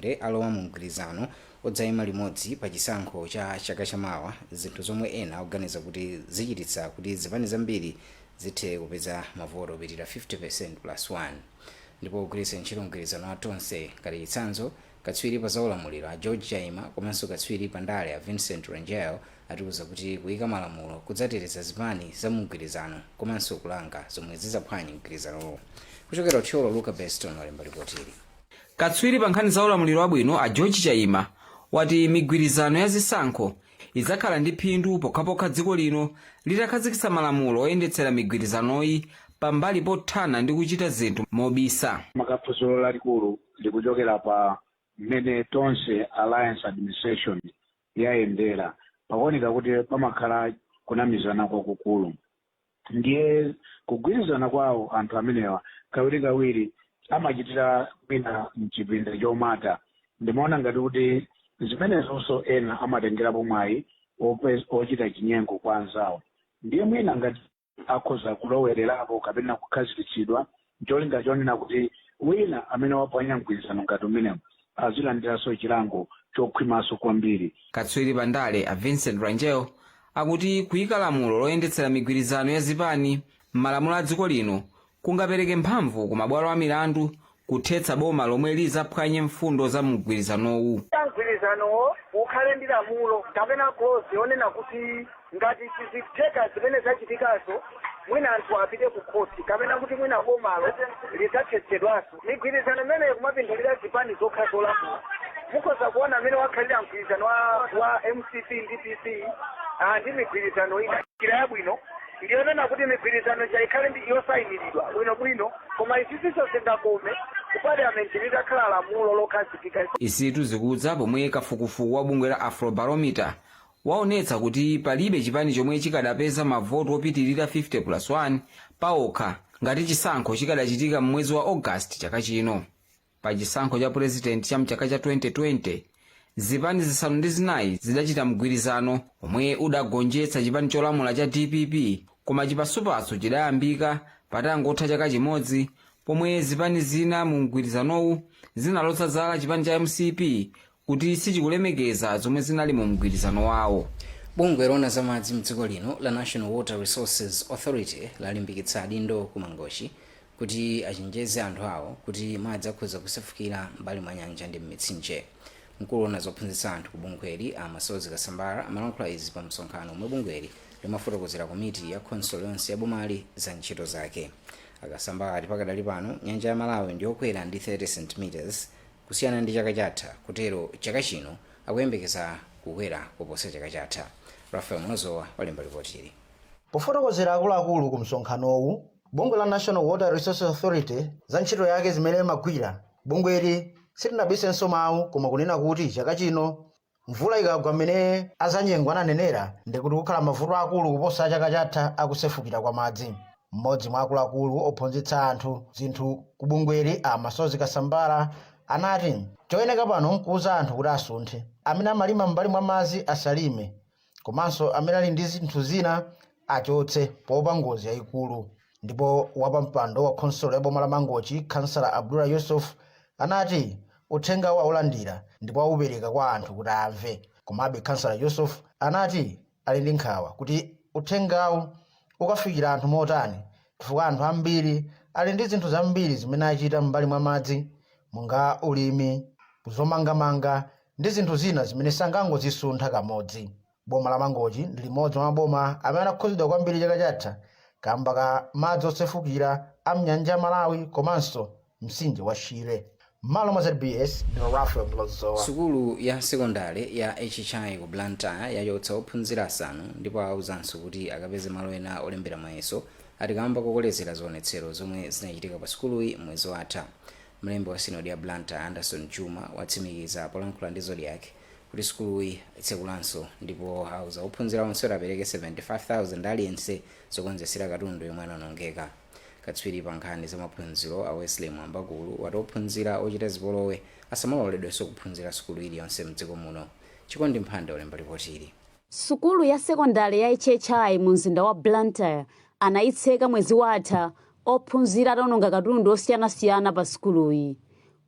Chonde alowa mu mgwirizano odzayima limodzi pa chisankho cha chaka chamawa, zinthu zomwe ena akuganiza kuti zichititsa kuti zipani zambiri zithe kupeza mavoti opitirira 50% plus 1. Ndipo kugwiritsa ntchito mgwirizano wa Tonse ngati chitsanzo, katswiri pa zaulamuliro a George Chaima komanso katswiri pa ndale a Vincent Rangel atiuza kuti kuyika malamulo kudzateteza zipani za mgwirizano komanso kulanga zomwe zidzaphwanye mgwirizanowo. Kuchokera Thyolo, Luca Beston walemba ripotili. Katswiri pa nkhani za ulamuliro wabwino a George Chaima wati migwirizano ya zisankho idzakhala ndi phindu pokhapokha dziko lino litakhazikitsa malamulo oyendetsera migwirizanoyi, pambali pothana ndi kuchita zinthu mobisa. Makaphunziro lalikulu likuchokera pa mmene Tonse Alliance administration yayendera. Pakuoneka kuti pamakhala kunamizana kwakukulu, ndiye kugwirizana kwawo anthu amenewa kawirikawiri amachitira mwina mchipinda chomata. Ndimaona ngati kuti zimenezonso ena amatengerapo mwayi ochita chinyengo kwa anzawo. Ndiye mwina ngati akhoza kulowererapo kapena kukhazikitsidwa cholinga chonena kuti wina amene waphwanya mgwirizano ngati umenewu azilandiranso chilango chokhwimanso kwambiri. Katswiri pa ndale a Vincent Rangel akuti kuyika lamulo loyendetsera migwirizano ya zipani m'malamulo a dziko lino kungapereke mphamvu ku mabwalo a milandu kuthetsa boma lomwe lizaphwanye mfundo za mgwirizanowu. Mgwirizanowo ukhale ndi lamulo kapena clause yonena kuti ngati sizitheka zimene zachitikazo, mwina anthu apite ku khoti kapena kuti mwina bomalo lidzathetsedwanso. Migwirizano imeneyi kumapindulira zipani zokha zolamula. Mukhoza kuona amene wakhalira mgwirizano wa MCP ndi PP ndi migwirizano ina. Njira yabwino ndiyonena kuti migwirizano ija ikhale ndi yosayiniridwa bwinobwino, koma izizinso zingakome ku parliament litakhala lamulo lokhazikika. Izitu zikudza pomwe kafukufuku wa bungwe la Afrobarometer waonetsa kuti palibe chipani chomwe chikadapeza mavoti opitirira 50 plus 1 paokha ngati chisankho chikadachitika m'mwezi wa August chaka chino. Pa chisankho cha purezidenti cha mchaka cha 2020, zipani 4 zidachita mgwirizano omwe udagonjetsa chipani cholamula cha DPP, koma chipasupasu chidayambika patangotha chaka chimodzi, pomwe zipani zina mu mgwirizanowu zinaloza zala chipani cha MCP kuti sichikulemekeza zomwe zinali mu mgwirizano wawo. Bungwe loona za madzi mdziko lino la National Water Resources Authority lalimbikitsa adindo ku Mangochi kuti achenjeze anthu awo kuti madzi akhoza kusefukira m'mbali mwa nyanja ndi m'mitsinje. Mkulu woona zophunzitsa anthu ku bungweli, a Masozi Kasambara, amalankhula izi pa msonkhano omwe bungweli limafotokozera komiti ya khonsolo yonse ya bomali za ntchito zake. Akasambara ati pakadali pano nyanja ya Malawi ndiyokwera ndi 30 cm kusiyana ndi chaka chatha, kutero chaka chino akuyembekeza kukwera kuposa chaka chatha. Rafael Munozowa walemba ripotili. Pofotokozera akuluakulu ku msonkhanowu, bungwe la National Water Resources Authority za ntchito yake zimene imagwira, bungweli silinabisenso mawu koma kunena kuti chaka chino mvula ikagwa mmene azanyengo ananenera, ndikuti kukhala mavuto akulu kuposa chaka chatha akusefukira kwa madzi. Mmodzi mwa akuluakulu ophunzitsa anthu zinthu ku bungweli, a Masozi Kasambara, anati choyeneka pano nkuuza anthu kuti asunthe, amene amalima m'mbali mwa madzi asalime, komanso amene ali ndi zinthu zina achotse poopa ngozi yayikulu. Ndipo wapampando wa khonsolo ya boma la Mangochi, Kansala Abdullah Yusuf, anati uthengawo aulandira ndipo aupereka kwa anthu kuti amve. Komabe Kansala Yusuf anati ali ndi nkhawa kuti uthengawu ukafikira anthu motani, chifukwa anthu ambiri ali ndi zinthu zambiri zimene achita m'mbali mwa madzi, monga ulimi, zomangamanga ndi zinthu zina zimene sangangozisuntha kamodzi. Boma la Mangochi ndi limodzi mwa maboma amene anakhuzidwa kwambiri chaka chatha kamba ka madzi osefukira a mnyanja ya Malawi komanso mtsinje wa Shire. M'malo mwa ZBS, ndi Rafael Mlozowa. Sukulu ya sekondale ya HHI ku Blantyre yachotsa ophunzira asanu ndipo awuzanso kuti akapeze malo ena olembera mayeso, ati kamba kokolezera zionetsero zomwe zinachitika pa sukuluyi mwezi watha. Mlembi wa sinodi ya Blantyre, Anderson Juma, watsimikiza polankhula ndi Zodiak kuti sukuluyi itsekulanso ndipo auza ophunzira onse kuti apereke 75,000 aliyense zokonzesera katundu yomwe anawonongeka. Katswiri pa nkhani za maphunziro a Wesley Mwambakulu wati ophunzira ochita zipolowe asamaloledwenso kuphunzira sukulu iliyonse mdziko muno. Chikondi Mphande walemba ripotili. Sukulu ya sekondale ya HHI mu mzinda wa Blantyre anayitseka mwezi watha ophunzira atawononga katundu osiyanasiyana pa sukuluyi.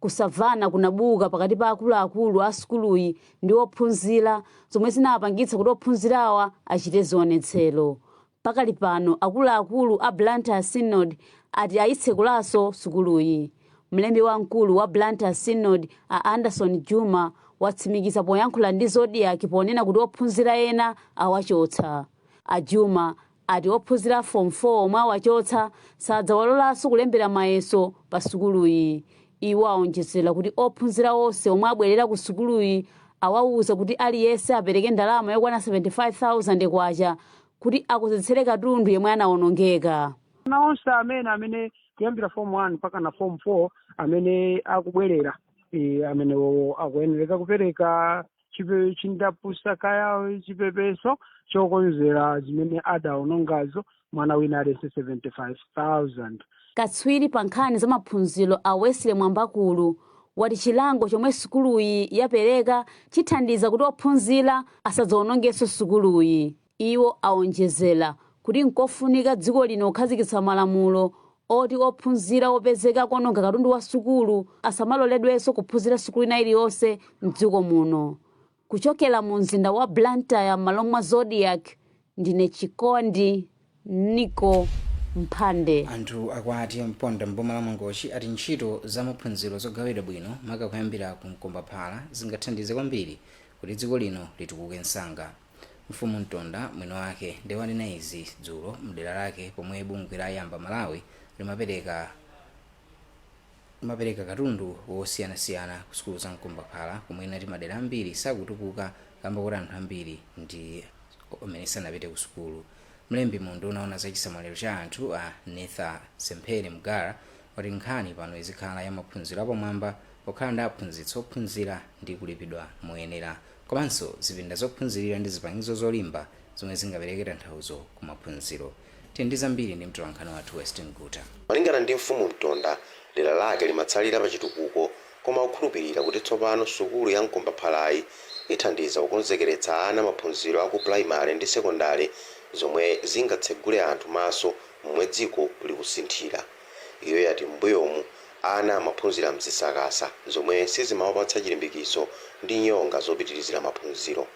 Kusamvana kunabuka pakati pa akuluakulu a sukuluyi ndi ophunzira, zomwe zinapangitsa kuti ophunzirawa achite zionetsero. Pakali pano akuluakulu a Blantyre Synod ati ayitsekulanso sukuluyi. Mlembi wamkulu wa Blantyre Synod, a Anderson Juma, watsimikiza poyankhula ndi Zodiak ponena kuti ophunzira ena awachotsa. A Juma ati ophunzira Form 4 omwe awachotsa sadzawalolanso kulembera mayeso pa sukuluyi. Iwo awonjezera kuti ophunzira onse omwe abwerera ku sukuluyi awawuza kuti aliyense apereke ndalama yokwana 75,000 kwacha kuti akonzetsere katundu yemwe anawonongeka. Ana onse amene kuyambira Form 1 mpaka na Form 4 amene akubwerera, amenewo akuyenereka kupereka chindapusa kaya chipepeso chokonzera zimene adawonongazo, mwana wina aliyense 75,000. Katswiri pa nkhani za maphunziro a Wesley Mwambakulu wati chilango chomwe sukuluyi yapereka chithandiza kuti ophunzira asadzawonongenso sukuluyi. Iwo awonjezera kuti nkofunika dziko lino kukhazikitsa malamulo oti ophunzira opezeka kuononga katundu wa sukulu asamaloledwenso kuphunzira sukulu ina iliyonse mdziko muno. Kuchokera mu mzinda wa Blantyre, m'malo mwa Zodiak, ndine Chikondi Niko Mphande. Anthu akwati Mponda mboma la Mangochi ati ntchito za maphunziro zogawidwa bwino, maka kuyambira ku mkombaphala, zingathandize kwambiri kuti dziko lino litukuke msanga. Mfumu Mtonda mwini wake ndiye wanena izi dzulo mdera lake pomwe bungwe la Yamba Malawi limapereka katundu wosiyanasiyana ku sukulu za mkombaphala, komwe inati madera ambiri sakutukuka kamba kuti anthu ambiri ndi amene sanapite ku sukulu. Mlembi mu unduna oona za chisamaliro cha anthu, a Netha Semphere Mgara, wati nkhani pano izikhala ya maphunziro apamwamba pokhala ndi aphunzitsi ophunzira ndi kulipidwa moyenera, komanso zipinda zophunzirira ndi zipangizo zolimba zomwe zingapereke tanthauzo ku maphunziro. Tili ndi zambiri ndi mtolankhani wathu Western Guta. Malingana ndi Mfumu Mtonda, dera lake limatsalira pa chitukuko, koma kukhulupirira kuti tsopano sukulu ya mkombaphalayi ithandiza kukonzekeretsa ana maphunziro aku pulaimali ndi sekondari, zomwe zingatsegule anthu maso momwe dziko likusinthira. Iyo yati m'mbuyomu ana amaphunzira mzisakasa zomwe sizimawapatsa chilimbikitso ndi nyonga zopitirizira maphunziro.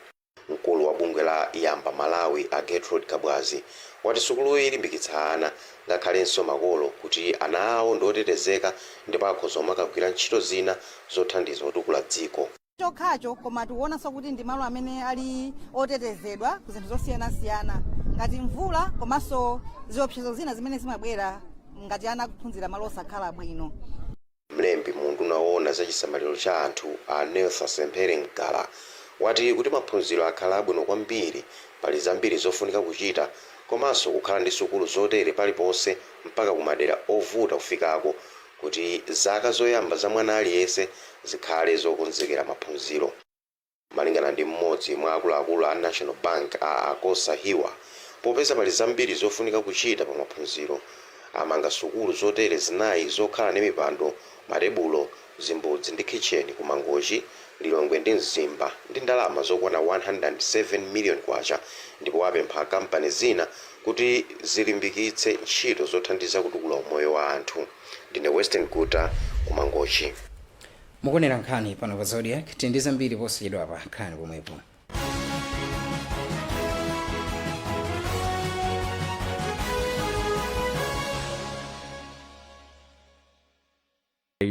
Mkulu wa bungwe la Yamba Malawi, a Gertrude Kabwazi, wati sukuluyi ilimbikitsa ana ngakhalenso makolo kuti ana awo ndi otetezeka ndipo akhoza kumakagwira ntchito zina zothandiza kutukula dziko. Chokhacho, koma tikuonanso kuti ndi malo amene ali otetezedwa ku zinthu zosiyanasiyana ngati mvula komanso ziopsezo zina zimene zimabwera ngati ana akuphunzira malo osakhala bwino. Mlembi mu unduna woona za chisamaliro cha anthu, a Nelson Semphere Mgala, wati kuti maphunziro akhala abwino kwambiri pali zambiri zofunika kuchita, komanso kukhala ndi sukulu zotere paliponse mpaka kumadera ovuta kufikako, kuti zaka zoyamba za mwana aliyense zikhale zokonzekera maphunziro. Malingana ndi mmodzi mwa akuluakulu a National Bank, a Akosa Hiwa, popeza pali zambiri zofunika kuchita pa maphunziro, amanga sukulu zotere zinayi zokhala ndi mipando, matebulo, zimbudzi ndi kitchen ku Mangochi, Lilongwe ndi Mzimba ndi ndalama zokwana 107 million kwacha, ndipo apempha kampani zina kuti zilimbikitse ntchito zothandiza kutukula umoyo wa anthu. Ndine Western Guta ku Mangochi. Mukuonera nkhani pano pa Zodiak. Tili ndi zambiri posachedwapa, khalani pomwepo.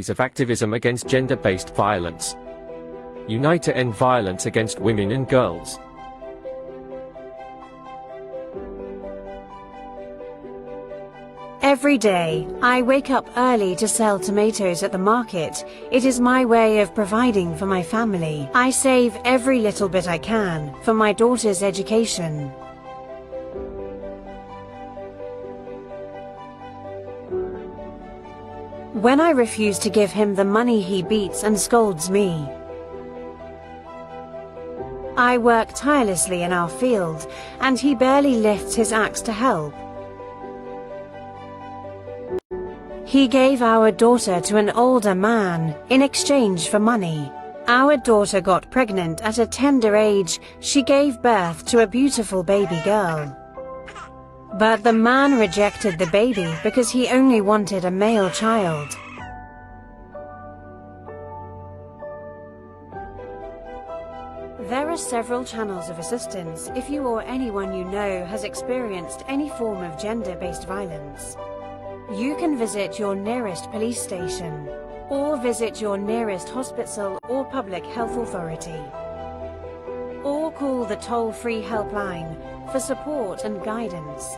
Of activism against gender-based violence. Unite to end violence against women and girls. Every day, I wake up early to sell tomatoes at the market. It is my way of providing for my family. I save every little bit I can for my daughter's education. When I refuse to give him the money, he beats and scolds me. I work tirelessly in our field, and he barely lifts his axe to help. He gave our daughter to an older man in exchange for money. Our daughter got pregnant at a tender age. She gave birth to a beautiful baby girl. But the man rejected the baby because he only wanted a male child. There are several channels of assistance if you or anyone you know has experienced any form of gender based violence. You can visit your nearest police station or visit your nearest hospital or public health authority. Or call the toll free helpline for support and guidance.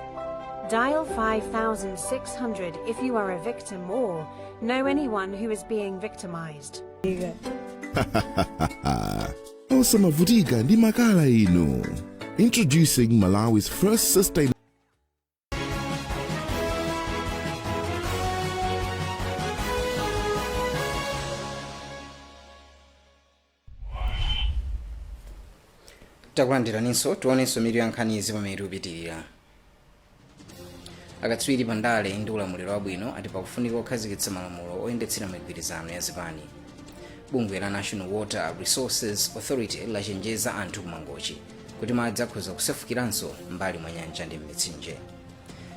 Dial 5600 if you are a victim or know anyone who is being victimized. Osamavutika ndi makala inu. Introducing Malawi's first sustainable Takulandiraninso. Tionenso mitu ya nkhanizi pamene tikupitirira. Akatswiri pa ndale ndi ulamuliro wabwino ati pakufunika kukhazikitsa malamulo oyendetsera migwirizano ya zipani. Bungwe la National Water Resources Authority lachenjeza anthu kuMangochi kuti madzi akhoza kusefukiranso mbali mwa nyanja ndi m'mitsinje.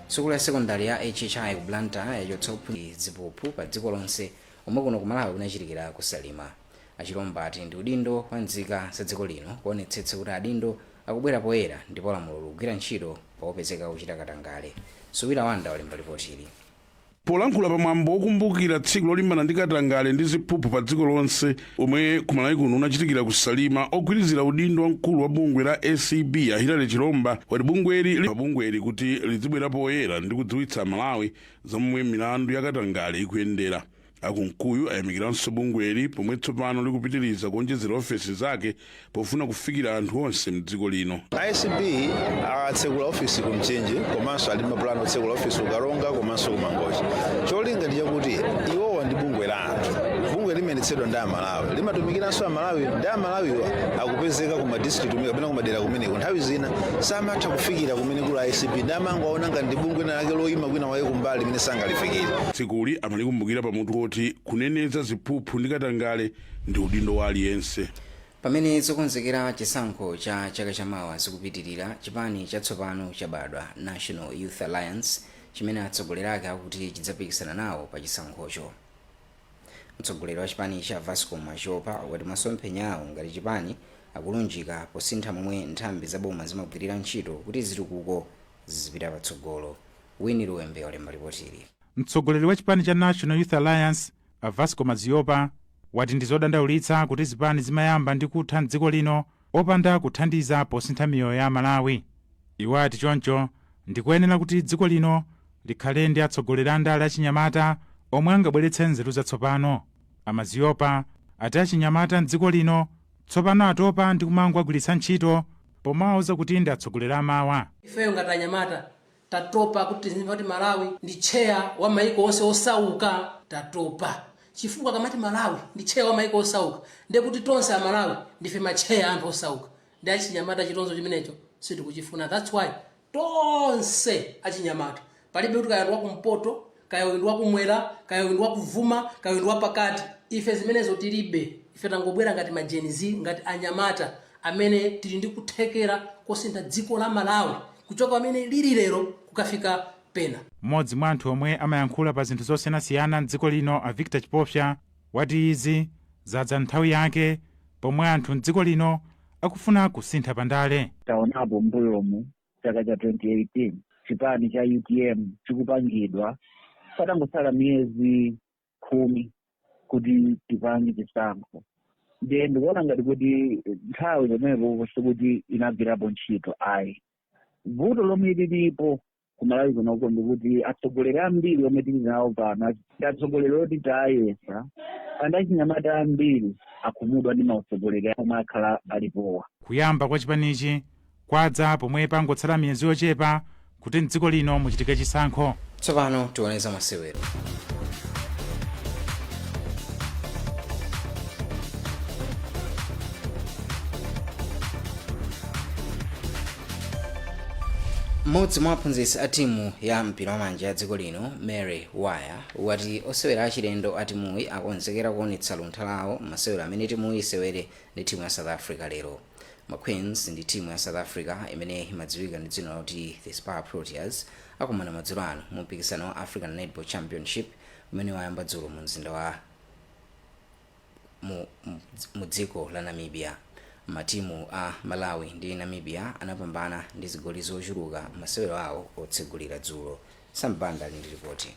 Sukulu ya sekondari ya HHI ku Blantyre yachotsa ophunzira ziphuphu pa dziko lonse, omwe kuno ku Malawi kunachitikira kuSalima. Achilomba ati ndi udindo wa nzika za dziko lino kuonetsetsa kuti adindo akubwera poyera ndipo lamulo likugwira ntchito powopezeka kuchita katangale. Suwira Wanda walemba ripoti ili. Polankhula pamwambo wokumbukira tsiku lolimbana ndi katangale ndi ziphuphu pa dziko lonse omwe kumalawi kuno unachitikira kuSalima, ogwirizira udindo wamkulu wa bungwe la ACB a Hilary Chilomba wati bungweli kuti lizibwera poyera ndi kudziwitsa Malawi za momwe milandu ya katangale ikuyendera. Akunkuyu ayamikiranso bungweli pomwe tsopano likupitiriza kuonjezera ofesi zake pofuna kufikira anthu onse mdziko lino. ACB atsekula ofisi ku Mchinji, komanso ali mapulani otsekula ofisi ku Karonga komanso ku Mangochi. Cholinga ndi chakuti iwowa ndi bungwe la anthu, bungwe limayendetsedwa ndi Amalawi, limatumikiranso Amalawi, ndi Amalawiwa akupezeka ku madistrict kapena kumadera kumeneko. Nthawi zina samatha kufikira kumene kuli ACB, ndi amangoaona ngati ndi bungwe lake loyima kwina waye kumbali limene sangalifikire. Tsikuli amalikumbukira pamutu woti kuneneza ziphuphu ndi katangale ndi udindo wa aliyense. Pamene zokonzekera chisankho cha chaka chamawa zikupitirira, chipani chatsopano chabadwa, National Youth Alliance, chimene atsogoleri ake akuti chidzapikisana nawo pa chisankhocho. Mtsogoleri wa chipani cha Vasco Machopa wati masomphenya awo ngati chipani akulunjika posintha momwe nthambi zaboma zimagwirira ntchito kuti zitukuko zizipita patsogolo. Wini Luwembe walemba ripotili. Mtsogoleri wa chipani cha National Youth Alliance a Vasco Maziopa wati ndi zodandaulitsa kuti zipani zimayamba ndi kutha mdziko lino opanda kuthandiza posintha miyoyo ya Malawi. Iwo ati choncho ndikuyenera kuti dziko lino likhale ndi atsogoleri a ndale achinyamata omwe angabweretse nzeru zatsopano. Amaziopa ati achinyamata mdziko lino tsopano atopa ndi kumangowagwiritsa ntchito pomawauza kuti ndi atsogoleri amawa. Ifeyo ngati anyamata tatopa kuti tizimva kuti Malawi ndi cheya wa maiko onse osauka. Tatopa chifukwa kamati Malawi ndi cheya wa maiko osauka, ndiye kuti tonse Amalawi ndife macheya anthu osauka. Ndi achinyamata chitonzo chimenecho sitikuchifuna. That's why tonse achinyamata, palibe kuti kaya ndi wakumpoto, kaya uyu ndi wakumwera, kaya uyu ndi wakuvuma, kaya uyu ndi wapakati, ife zimenezo tilibe. Ife tangobwera ngati ma Gen Z, ngati anyamata amene tili ndi kuthekera kosintha dziko la Malawi kuchoka pamene lili lero kukafika pena. Mmodzi mwa anthu omwe amayankhula pa zinthu zosiyanasiyana mdziko lino a Victor Chipofya wati izi zadza nthawi yake pomwe anthu mdziko lino akufuna kusintha pandale. Taonapo mbuyomu chaka cha 2018 chipani cha UTM chikupangidwa patangotsala miyezi 10 kuti tipange chisankho. Ndiye ndikuona ngati kuti nthawi pamenepo sikuti inagwirapo ntchito ayi. Vuto lomwe lilipo kuMalawi kunoko ndikuti atsogoleri ambiri omwe tili nawo pano ndi atsogoleri oti tayesa and achinyamata ambiri akhumudwa ndi mautsogoleri omwe akhala alipowa. Kuyamba kwa chipanichi kwadza pomwe pangotsala miyezi yochepa kuti mdziko lino muchitike chisankho. Tsopano tione za masewero. Mmodzi mwa aphunzitsi a timu ya mpira wamanja ya dziko lino, Mary Waya, wati osewera achilendo a timuyi akonzekera kuonetsa luntha lawo masewero amene timuyi isewere ndi timu ya South Africa lero. Ma Queens ndi timu ya South Africa imene imadziwika ndi dzina loti the Spar Proteas akumana madzulo ano mu mpikisano wa African Netball Championship umene wayamba dzulo mu mzinda wa mu dziko la Namibia. Matimu a Malawi ndi Namibia anapambana ndi zigoli zochuluka masewero awo otsegulira dzulo. Sambanda ali ndi ripoti.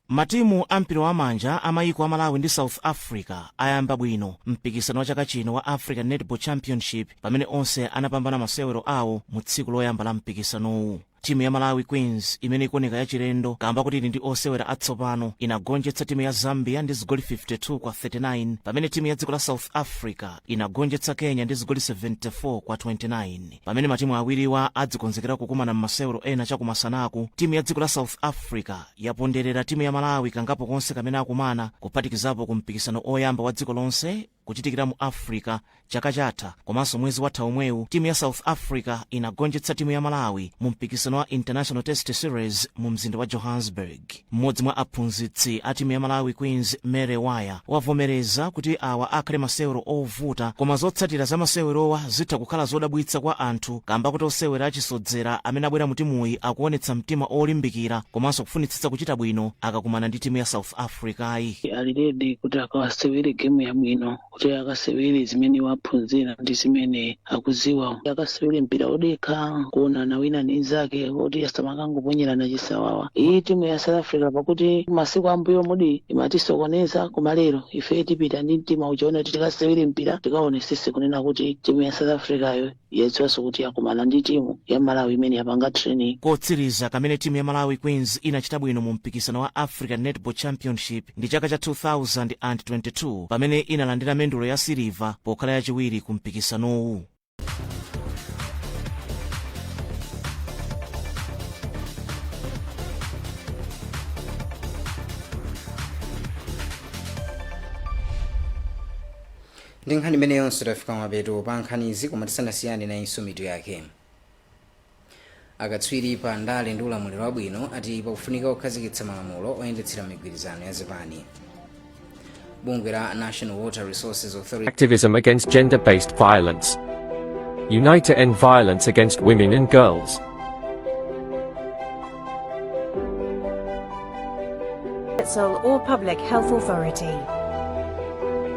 Matimu a mpira wamanja a mayiko a Malawi ndi South Africa ayamba bwino mpikisano wa chaka chino wa African Netball Championship, pamene onse anapambana masewero awo mu tsiku loyamba la mpikisanowu. Timu ya Malawi Queens, imene ikuoneka yachilendo kamba kuti ili ndi osewera atsopano, inagonjetsa timu ya Zambia ndi zigoli 52 kwa 39, pamene timu ya dziko la South Africa inagonjetsa Kenya ndi zigoli 74 kwa 29. Pamene matimu awiriwa adzikonzekera kukumana m'masewero ena chakumasanaku, timu ya dziko la South Africa yaponderera timu ya Malawi kangapo konse kamene akumana, kuphatikizapo ku mpikisano oyamba wa dziko lonse kuchitikira mu Africa chaka chatha. Komanso mwezi watha omwewu, timu ya South Africa inagonjetsa timu ya Malawi mu mpikisano wa International Test Series mu mzinda wa Johannesburg. Mmodzi mwa aphunzitsi a timu ya Malawi Queens, Mary Waya, wavomereza kuti awa akhale masewero ovuta, koma zotsatira za masewerowa zitha kukhala zodabwitsa kwa anthu kamba kuti osewera achisodzera amene abwera mu timuyi akuonetsa mtima olimbikira komanso kufunitsitsa kuchita bwino akakumana ndi timu ya South Africa yi. Ali ready kuti akawasewere game yabwino, kuti akasewere zimene waphunzira ndi zimene akuziwa, akasewere mpira odekha, kuonana wina ndi nzake, kuti asamakangoponyerana chisawawa. Iyi timu ya South Africa, pakuti masiku ambuyo mudi imatisokoneza, koma lero ife tipita ndi mtima uchaona kuti tikasewere mpira, tikaonesese kunena kuti timu ya South Africa yo yadziwanso kuti yakumana ndi timu ya Malawi imene yapanga training. Kotsiriza kamene timu ya Malawi Queens inachita bwino mu mpikisano wa African Netball Championship ndi chaka cha 2022, pamene inalandira mendulo ya siliva pokhala yachiwiri ku mpikisanowu. Ndi nkhani imeneyonso tafika mapeto pa nkhanizi, koma tisanasiyane nayinso mitu yake. Akatswiri pa ndale ndi ulamuliro wabwino ati pakufunika kukhazikitsa malamulo oyendetsera migwirizano ya zipani. Bungwe la National Water Resources Authority Activism against gender based violence. Unite to end violence against women and girls. Council or Public Health Authority.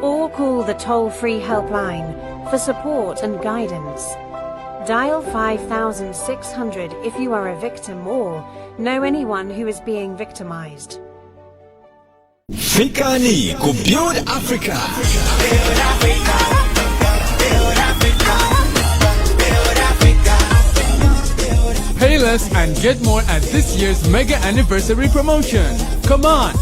Or call the toll-free helpline for support and guidance. Dial 5600 if you are a victim or know anyone who is being victimized. Fikani ku Build Africa. Build Africa. Build Africa. Build Africa. Pay less and get more at this year's mega anniversary promotion. Come on!